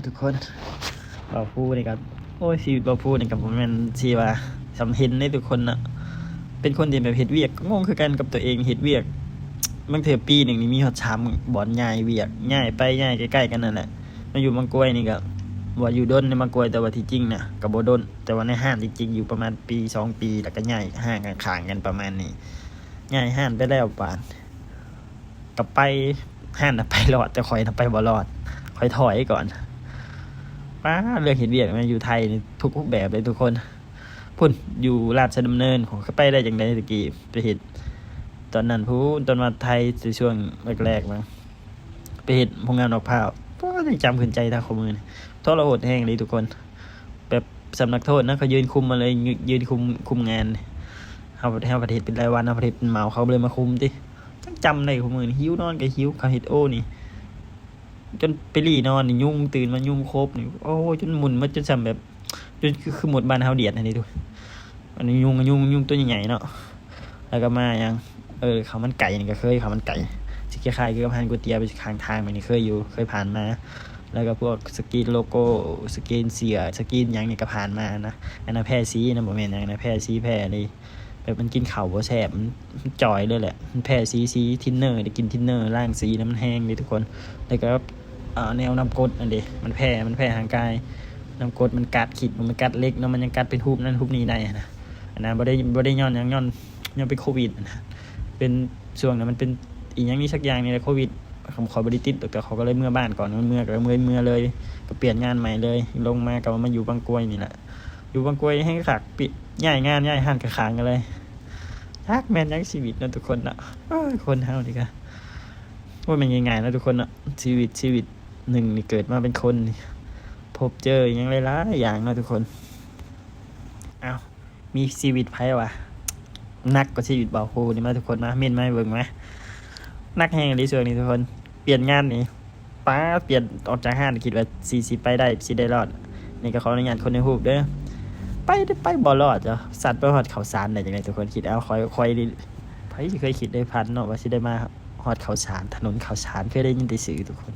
ທຸກຄົນ ບ່າວພູນີ້ກໍ ໂອ້ຍ ຊີວິດບ່າວພູນີ້ກໍບໍ່ແມ່ນຊິວ່າສຳເພັນເດ້ທຸກຄົນເນາະ. ເປັນຄົນທີ່ແບບເຮັດວຽກ ກໍງົງຄືກັນກັບຕົວເອງ ເຮັດວຽກ ບາງເທື່ອປີໜຶ່ງນີ້ມີຮອດສາມບ່ອນຍ້າຍວຽກ ຍ້າຍໄປຍ້າຍໃກ້ໆກັນນັ້ນແຫຼະ. ມາຢູ່ບາງກວຍນີ້ກໍ ວ່າຢູ່ດົນໃນບາງກວຍ ແຕ່ວ່າທີ່ຈິງນະກໍບໍ່ດົນ ແຕ່ວ່າໃນຮ້ານຈິງໆ ຢູ່ປະມານປີສອງປີ ແລ້ວກໍຍ້າຍຮ້ານຂ້າງໆກັນປະມານນີ້. ຍ້າຍຮ້ານໄປແລ້ວບາດ ກໍໄປ ຮ້ານນະໄປລອດ ແຕ່ຂ້ອຍນະໄປບໍ່ລອດ ຂ້ອຍຖອຍກ່ອນ. ປ້າ ເລື່ອງເຮັດວຽກນະ ຢູ່ໄທນີ້ທຸກຮູບແບບເລີຍທຸກຄົນ. ພຸ້ນ ຢູ່ລາຊະດຳເນີນ ຂ້ອຍໄປໄດ້ຈັ່ງໃດຕະກີ້ ໄປເຮັດ ຕອນນັ້ນພຸ້ນ ຕອນມາໄທ ໃນຊ່ວງແລກໆ ມາ ໄປເຮັດໂຮງງານໝາກພ້າວ. ໂອ້ຍ ຍັງຈຳຂຶ້ນໃຈເທົ່າທຸກມື້ນີ້ ທໍລະຫົດແຮງເລີຍທຸກຄົນ. ແບບສຳນັກໂທດນະ ເຂົາຢືນຄຸມມາເລີຍ ຍ- ຢືນຄຸມ ຄຸມງານ. ເຮົາ ເຮົາປະເທດເປັນລາຍວັນ ເຮົາປະເທດເປັນເໝົາ ເຂົາເລີຍມາຄຸມຕິ. ຍັງຈຳໄດ້ທຸກມື້ນີ້ ຫິວນອນກໍຫິວ ເຂົາເຮັດໂອນີ້ ຈົນໄປລີ້ນອນນີ້ ຍຸງ ຕື່ນມາຍຸງຄົບນີ້ ໂອ້ຍ ຈົນໝຸ່ນໝົດ ຈົນສ່ຳແບບ ຈົນຄື ຄືມົດບ້ານເຮົາດຽດຫັ້ນນີ້ທຸກ. ອັນນີ້ຍຸງ ຍຸງ ຍຸງຕົວໃຫຍ່ໆເນາະ. ແລ້ວກໍມາຫຍັງ ເອີ ເຂົ້າມັນໄກ່ນີ້ກໍເຄີຍ ເຂົ້າມັນໄກ່ ຊິຄ້າຍໆຄືກັບຮ້ານກ໋ວຍຕຽວຢູ່ຂ້າງທາງແບບນີ້ ເຄີຍຢູ່ ເຄີຍຜ່ານມາ. ແລ້ວກໍພວກສະກຣີນໂລໂກ້ ສະກຣີນເສື້ອ ສະກຣີນຫຍັງນີ້ກໍຜ່ານມານະ. ອັນນັ້ນແຜ່ສີນະ ບໍ່ແມ່ນຫຍັງນະ ແຜ່ສີແຜ່ນີ້ ແບບມັນກິນເຂົ້າບໍ່ແຊບ ມັນ ມັນຈ່ອຍເລີຍແຫຼະ. ມັນແຜ່ສີ ສີທິນເນີ ໄດ້ກິນທິນເນີລ້າງສີນະ ມັນແຮງເດ້ທຸກຄົນ. ແລ້ວກໍ ອ່າ ແນວນ້ຳກົດນັ້ນເດ້ ມັນແຜ່ ມັນແຜ່ຮ່າງກາຍ ນ້ຳກົດມັນກັດ ຄິດວ່າມັນກັດເຫຼັກເນາະ ມັນຍັງກັດເປັນຮູບນັ້ນຮູບນີ້ໄດ້ນະ. ອັນນັ້ນບໍ່ໄດ້ ບໍ່ໄດ້ຍ້ອນຫຍັງ ຍ້ອນ ຍ້ອນເປັນໂຄວິດນະ ເປັນ ຊ່ວງນັ້ນມັນເປັນອີ່ຫຍັງນີ້ສັກຢ່າງນີ້ແຫຼະ ໂຄວິດ. ຂ້ອຍບໍ່ໄດ້ຕິດດອກ ແຕ່ຂ້ອຍກໍເລີຍເມືອບ້ານກ່ອນ ເມືອກໍເມືອ ເມືອເລີຍ ກໍປ່ຽນງານໃໝ່ເລີຍ. ລົງມາກໍມາຢູ່ບາງກວຍນີ້ແຫຼະ ຢູ່ບາງກວຍແຮງຄັກ ຍ້າຍງານ ຍ້າຍຮ້ານຂ້າງໆກັນເລີຍ. ຈັກແມ່ນຫຍັງຊີວິດເນາະທຸກຄົນເນາະ. ໂອ້ຍ ຄົນເຮົານີ້ກະບໍ່ແມ່ນງ່າຍໆເນາະທຸກຄົນເນາະ. ຊີວິດ ຊີວິດໜຶ່ງນີ້ ເກີດມາເປັນຄົນນີ້ ພົບເຈີຫຍັງຫຼາຍໆຢ່າງເນາະທຸກຄົນ. ເອົ້າ ມີຊີວິດໃຜວະ ໜັກກວ່າຊີວິດບ່າວພູນີ້ມາ ທຸກຄົນມາ ເມັ້ນມາໃຫ້ເບິ່ງມາ. ໜັກແຮງອີ່ຫຼີຊ່ວງນີ້ທຸກຄົນ. ປ່ຽນງານນີ້ ປ້າ ປ່ຽນອອກຈາກຮ້ານ ຄິດວ່າຊິ ຊິໄປໄດ້ ຊິໄດ້ລອດ. ນີ້ກໍຂໍອະນຸຍາດຄົນໃນຮູບເດີ ໄປ ໄປບໍ່ລອດເຈົ້າ. ສັດໄປຮອດເຂົ້າສານໄດ້ຈັ່ງໃດທຸກຄົນ ຄິດເອົາ. ຂ້ອຍ ຂ້ອຍນີ້ ໃຜຊິເຄີຍຄິດໄດ້ຝັນເນາະ ວ່າຊິໄດ້ມາຮອດເຂົ້າສານ ຖະໜົນເຂົ້າສານ ເຄີຍໄດ້ຍິນແຕ່ຊື່ທຸກຄົນ.